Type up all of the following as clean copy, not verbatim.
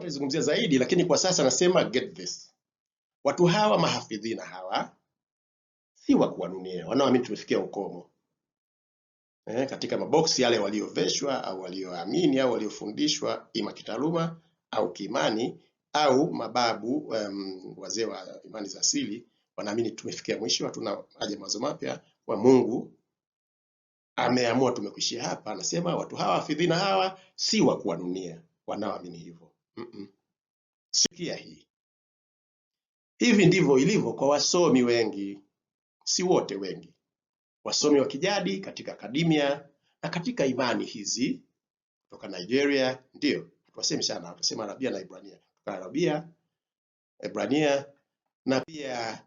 Talizungumzia zaidi, lakini kwa sasa nasema get this. Watu hawa mahafidhina hawa si wa kuwanunia, wanaoamini tumefikia ukomo katika maboksi yale walioveshwa au walioamini au waliofundishwa ima kitaaluma au kiimani au mababu wazee wa imani za asili wanaamini tumefikia mwisho, hatuna haja mawazo mapya, kwa Mungu ameamua tumekuishia hapa. Anasema watu hawa hafidhina hawa si wa kuwanunia wanaoamini hivyo. Sikia hii. Hivi ndivyo ilivyo kwa wasomi wengi, si wote, wengi. Wasomi wa kijadi katika akademia na katika imani hizi kutoka Nigeria, ndio hatuwasemi sana, tunasema Arabia na Ibrania, kutoka Arabia, Ibrania na pia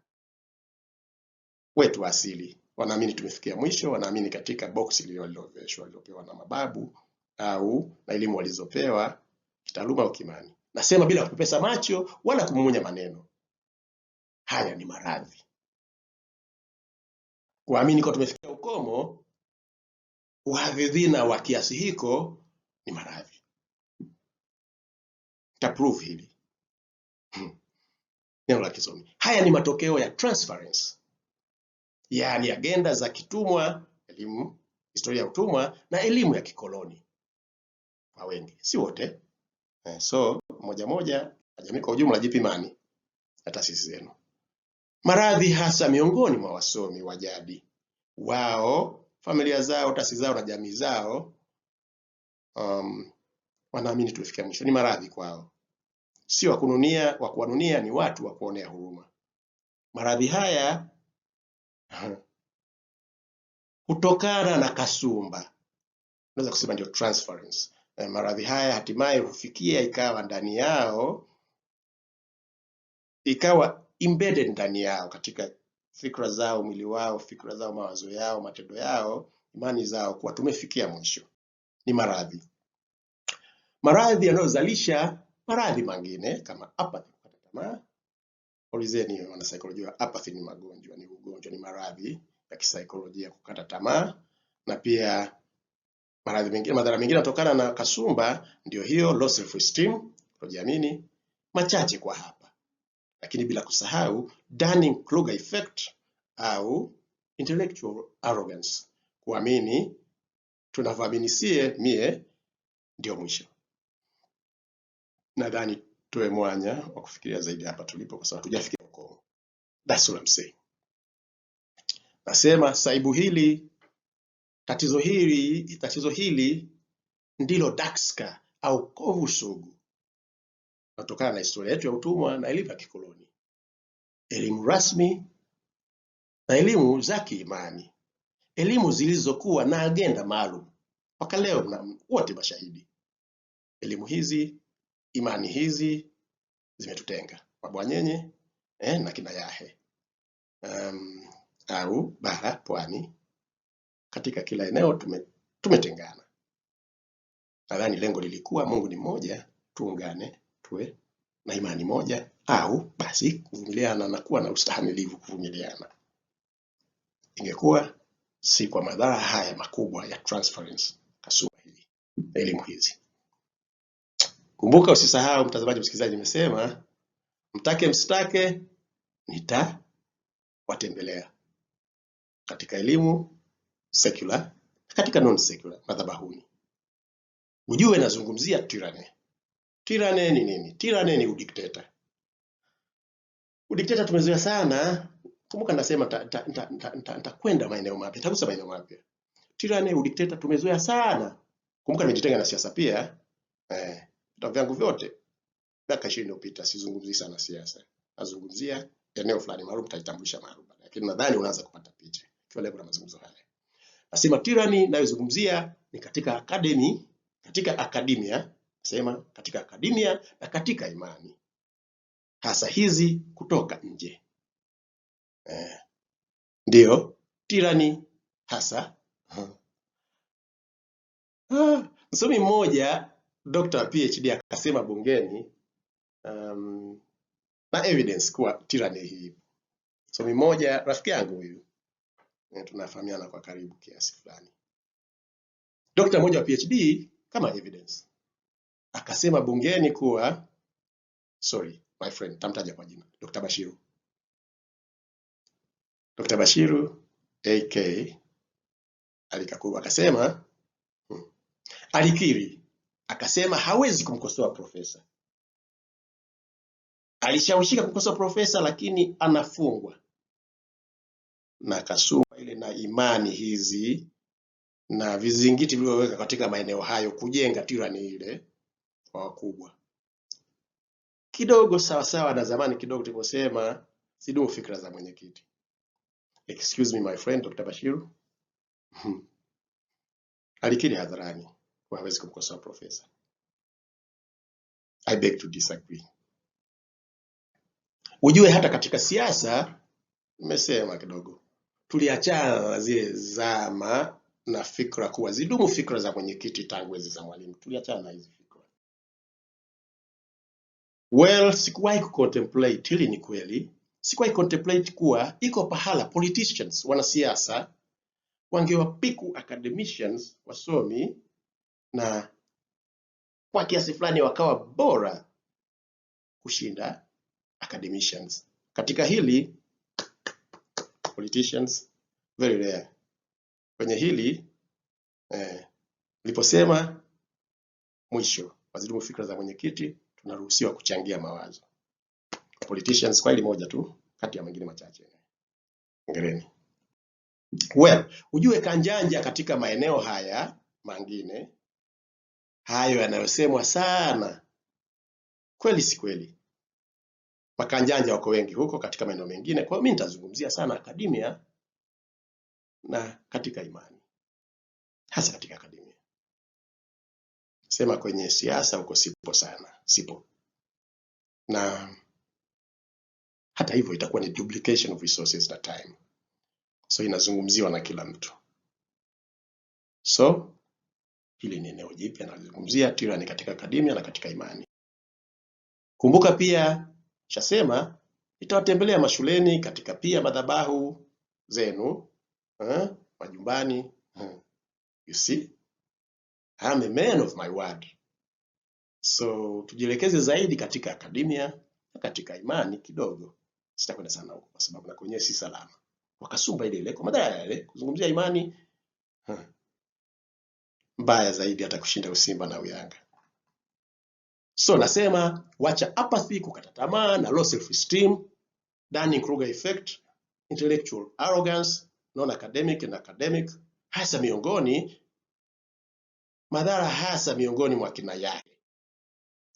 wetu wa asili wanaamini tumefikia mwisho, wanaamini katika boksi lile waliloveshwa, walilopewa na mababu au na elimu walizopewa kitaaluma au kimani. Nasema bila kupepesa macho wala kumumunya maneno. Haya ni maradhi. Kuamini kwa tumefikia ukomo, uhafidhina wa kiasi hiko ni maradhi. Nitaprove hili. Neno la kisomi. Haya ni matokeo ya transference, yaani agenda za kitumwa, elimu, historia ya utumwa na elimu ya kikoloni kwa wengi, si wote. So moja moja, jamii kwa ujumla, jipimani na taasisi zenu. Maradhi hasa miongoni mwa wasomi wa jadi, wao, familia zao, taasisi zao na jamii zao, wanaamini tumefikia mwisho. Ni maradhi kwao, sio wa kununia. Wa kuwanunia ni watu wa kuonea huruma. Maradhi haya hutokana na kasumba, unaweza kusema ndio transference. Maradhi haya hatimaye hufikia ikawa ndani yao, ikawa embedded ndani yao katika fikra zao, mwili wao, fikra zao, mawazo yao, matendo yao, imani zao, kuwa tumefikia mwisho. Ni maradhi, maradhi yanayozalisha maradhi mengine kama apathy, kukata tamaa. Ulizeni wanasaikolojia, apathy ni magonjwa, ni ugonjwa, ni maradhi ya kisaikolojia, kukata tamaa, na pia maradhi mengine, madhara mengine yanatokana na kasumba, ndio hiyo low self esteem, kutojiamini, machache kwa hapa, lakini bila kusahau Dunning-Kruger effect au intellectual arrogance, kuamini tunavyoamini sie mie ndio mwisho. Nadhani tuwe mwanya wa kufikiria zaidi hapa tulipo, kwa sababu hatujafikia ukomo. That's what I'm saying. Nasema saibu hili, tatizo hili ndilo dark scar au kovu sugu natokana na historia yetu ya utumwa na elimu ya kikoloni, elimu rasmi na elimu za kiimani, elimu zilizokuwa na agenda maalum. Mpaka leo na wote mashahidi. Elimu hizi, imani hizi zimetutenga mabwanyenye na kina Yahe au bara pwani, katika kila eneo tumetengana. Nadhani lengo lilikuwa Mungu ni mmoja, tuungane, tuwe na imani moja, au basi kuvumiliana na kuwa na ustahimilivu kuvumiliana. Ingekuwa si kwa madhara haya makubwa ya transference, kasumba hii, elimu hizi. Kumbuka, usisahau mtazamaji, msikilizaji, nimesema mtake msitake, nitawatembelea katika elimu secular, katika non secular, madhabahuni. Ujue nazungumzia tyranny. Tyranny ni nini? Tyranny ni udikteta. Udikteta tumezoea sana. Kumbuka nasema nitakwenda maeneo mapya, nitagusa maeneo mapya. Tyranny, udikteta tumezoea sana. Kumbuka nimejitenga na siasa pia. Vitabu vyangu vyote miaka 20 iliyopita sizungumzii sana siasa. Nazungumzia eneo fulani maalum, nitaitambulisha maalum. Lakini nadhani unaanza kupata picha ikiwa lengo la mazungumzo haya. Nasema tyranny nayozungumzia ni katika academy, katika academia, nasema katika academia na katika imani, hasa hizi kutoka nje. Ndio tyranny hasa. Msomi mmoja Dr. PhD akasema bungeni na evidence kuwa tyranny hii. Msomi mmoja rafiki yangu huyu, tunafahamiana kwa karibu kiasi fulani. Dr. mmoja wa PhD kama evidence akasema bungeni kuwa Sorry my friend, tamtaja kwa jina, Dr. Bashiru. Dr. Bashiru AK alikakuwa akasema, alikiri akasema hawezi kumkosoa profesa. Alishawishika kumkosoa profesa, lakini anafungwa na kasumba ile na imani hizi na vizingiti vilivyoweka katika maeneo hayo kujenga tyranny ile kwa wakubwa kidogo, sawasawa na zamani kidogo tuliposema zidumu fikra za mwenyekiti. Excuse me my friend Dr. Bashiru alikiri hadharani kuwa hawezi kumkosoa profesa. I beg to disagree. Ujue hata katika siasa nimesema kidogo, tuliachana na zile zama na fikra kuwa zidumu fikra za mwenyekiti tangu enzi za Mwalimu. Tuliachana na hizi fikra. Well, sikuwahi kucontemplate, hili ni kweli, sikuwahi contemplate kuwa iko pahala politicians, wanasiasa wangewapiku academicians, wasomi, na kwa kiasi fulani wakawa bora kushinda academicians. Katika hili politicians very rare. Kwenye hili niliposema mwisho wazidumu fikra za mwenyekiti, tunaruhusiwa kuchangia mawazo. Politicians kwa hili moja tu kati ya mengine machache. Hongereni. Well, ujue kanjanja katika maeneo haya mangine hayo yanayosemwa sana, kweli si kweli? Makanjanja wako wengi huko katika maeneo mengine. Kwa hiyo mimi nitazungumzia sana academia na katika imani, hasa katika academia. Sema kwenye siasa huko sipo sana, sipo. Na hata hivyo itakuwa ni duplication of resources na time, so inazungumziwa na kila mtu. So hili ni eneo jipya nalizungumzia, tyranny katika academia na katika imani. Kumbuka pia shasema nitawatembelea mashuleni, katika pia madhabahu zenu, majumbani. You see, I'm a man of my word. So tujielekeze zaidi katika academia na katika imani kidogo. Sitakwenda sana huko kwa sababu na kwenyewe si salama. Wakasumba ile ile kwa madhara yale kuzungumzia imani mbaya zaidi hata kushinda usimba na uyanga. So nasema wacha apathy, kukata tamaa na low self esteem, Dunning-Kruger effect, intellectual arrogance, non academic and academic, hasa miongoni madhara hasa miongoni mwa kina yake.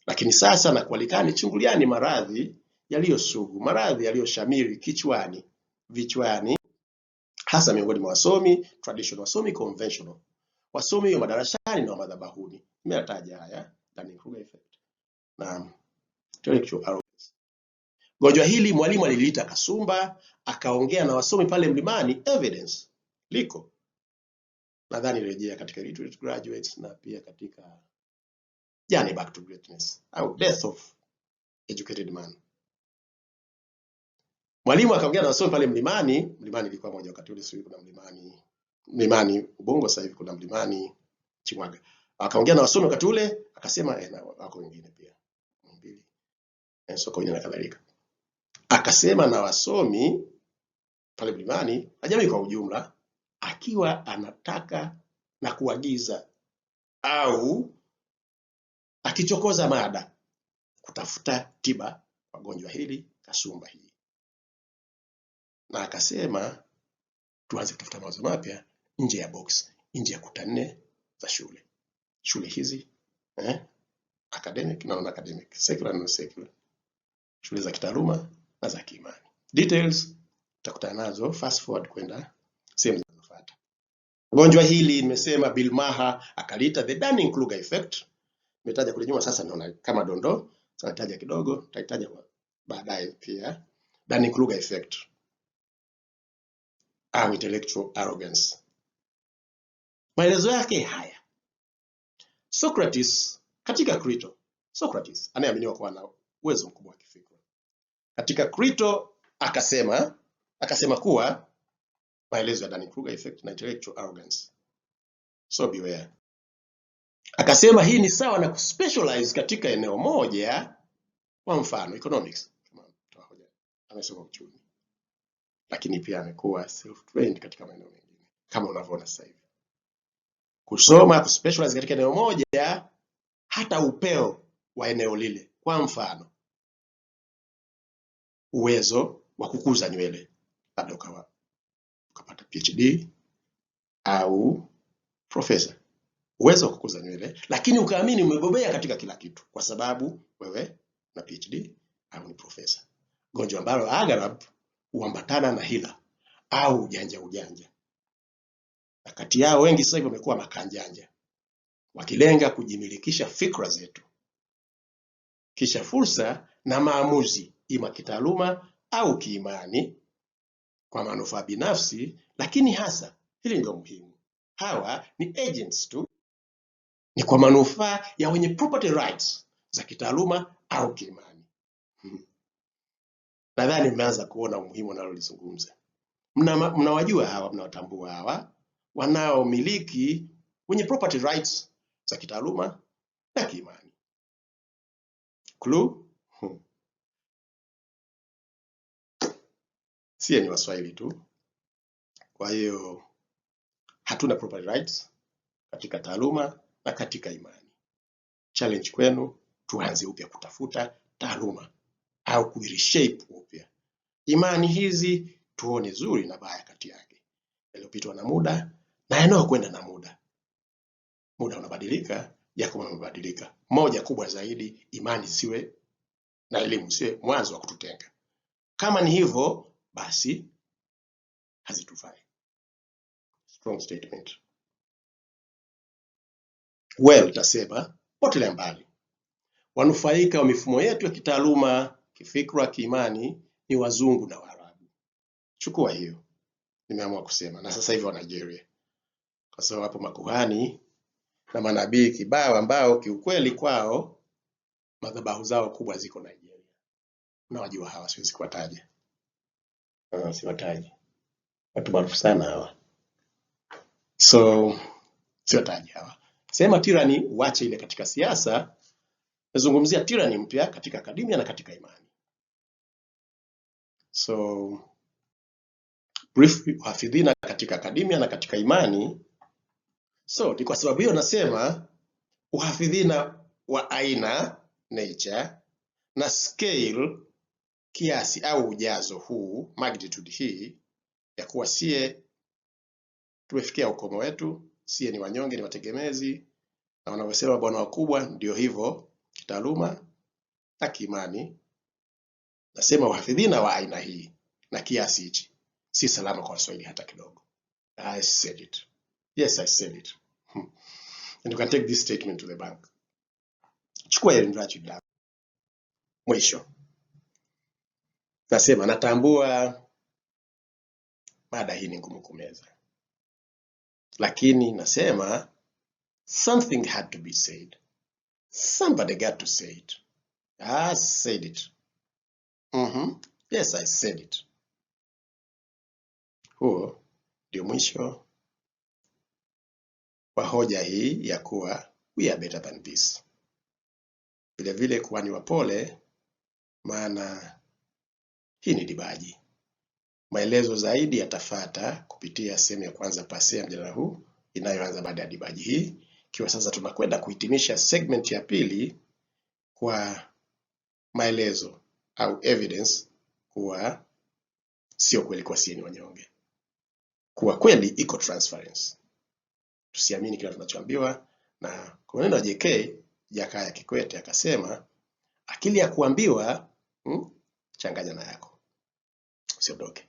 Lakini sasa nakualikani, chunguliani maradhi yaliyo sugu, maradhi yaliyoshamiri kichwani, vichwani, hasa miongoni mwa wasomi traditional, wasomi conventional, wasomi wa madarasani na wa madhabahuni. Nimeyataja haya, Dunning-Kruger effect na intellectual arrogance. Gonjwa hili Mwalimu aliliita kasumba, akaongea na wasomi pale Mlimani, evidence liko, nadhani rejea katika Illiterate Graduates na pia katika Journey Back to Greatness au Death of Educated Man. Mwalimu akaongea na wasomi pale Mlimani. Mlimani ilikuwa moja wakati ule, sio kuna Mlimani, Mlimani Ubungo, sasa hivi kuna Mlimani Chimwaga. Akaongea na wasomi wakati ule, akasema na wako wengine pia mbili, Sokoine na kadhalika. Akasema na wasomi pale Mlimani na jamii kwa ujumla, akiwa anataka na kuagiza au akichokoza mada kutafuta tiba kwa gonjwa hili, kasumba hii, na akasema tuanze kutafuta mawazo mapya nje ya box, nje ya kuta nne za shule. Shule hizi academic na non academic, secular na non secular, shule za kitaaluma na za kiimani. Details tutakutana nazo fast forward kwenda sehemu zinazofuata. Gonjwa hili nimesema Bill Maher akaliita the Dunning-Kruger effect. Nimetaja kule nyuma, sasa naona kama dondoo, sasa nitaja kidogo, nitaitaja baadaye pia. Dunning-Kruger effect au intellectual arrogance. Maelezo yake haya. Socrates katika Crito, Socrates anayeaminiwa kuwa na uwezo mkubwa wa kifikra. Katika Crito akasema kuwa maelezo ya Dunning-Kruger effect na intellectual arrogance. So beware. Akasema hii ni sawa na kuspecialize katika eneo moja. Kwa mfano economics, kama mtoa hoja amesoma uchumi, lakini pia amekuwa self-trained katika maeneo mengine kama unavyoona sasa hivi. Kusoma kuspecialize katika eneo moja, hata upeo wa eneo lile. Kwa mfano uwezo wa kukuza nywele, labda ukawa ukapata PhD au profesa, uwezo wa kukuza nywele, lakini ukaamini umebobea katika kila kitu kwa sababu wewe na PhD au ni profesa. Gonjwa ambalo agharab huambatana na hila au ujanja ujanja, na kati yao wengi sasa hivi wamekuwa makanjanja, wakilenga kujimilikisha fikra zetu, kisha fursa na maamuzi, ima kitaaluma au kiimani, kwa manufaa binafsi. Lakini hasa hili ndio muhimu, hawa ni agents tu, ni kwa manufaa ya wenye property rights za kitaaluma au kiimani. Nadhani mmeanza kuona umuhimu nalolizungumza. Mnawajua hawa, mnawatambua hawa wanaomiliki wenye property rights za kitaaluma na kiimani. Clue? Sie ni Waswahili tu, kwa hiyo hatuna property rights katika taaluma na katika imani. Challenge kwenu, tuanze upya kutafuta taaluma au kuireshape upya imani hizi, tuone zuri na baya kati yake, yaliyopitwa na muda na yanayokwenda na muda. Muda unabadilika, yako yanabadilika. Moja kubwa zaidi, imani siwe na elimu siwe mwanzo wa kututenga. Kama ni hivyo, basi hazitufai. Strong statement. Well, tasema potelea mbali. Wanufaika wa mifumo yetu ya kitaaluma, kifikra, kiimani ni wazungu na Waarabu. Chukua hiyo, nimeamua kusema. Na sasa hivi wa Nigeria, kwa sababu wapo makuhani na manabii kibao ambao kiukweli kwao madhabahu zao kubwa ziko Nigeria. Nawajua hawa, siwezi kuwataja. Siwataji. Watu maarufu sana hawa. So siwataji hawa. Sema tyranny uache ile katika siasa, nazungumzia tyranny mpya katika akademia na katika imani. So brief uhafidhina katika akademia na katika imani. So ni kwa sababu hiyo nasema uhafidhina wa aina nature na scale kiasi au ujazo huu magnitude hii ya kuwa sie tumefikia ukomo wetu, sie ni wanyonge, ni wategemezi, na wanavyosema bwana wakubwa ndio hivyo kitaaluma na kiimani. Nasema uhafidhina wa aina hii na kiasi hichi si salama kwa Waswahili hata kidogo. I said it. Yes, I said it. And you can take this statement to the bank. Chukua and write it down. Mwisho nasema natambua mada hii ni ngumu kumeza, lakini nasema something had to be said. Somebody got to say it. I said it. Yes, I said it. Huo ndio mwisho wa hoja hii ya kuwa we are better than this. Vile vile kuwa ni wapole, maana hii ni dibaji. Maelezo zaidi yatafata kupitia sehemu ya kwanza pase ya mjadala huu inayoanza baada ya dibaji hii, ikiwa sasa tunakwenda kuhitimisha segment ya pili kwa maelezo au evidence kuwa sio kweli kwa sisi ni wanyonge, kuwa kweli iko transference. Tusiamini kila tunachoambiwa, na kwa maneno ya JK Jakaya Kikwete akasema akili ya kuambiwa changanya na yako, usiondoke.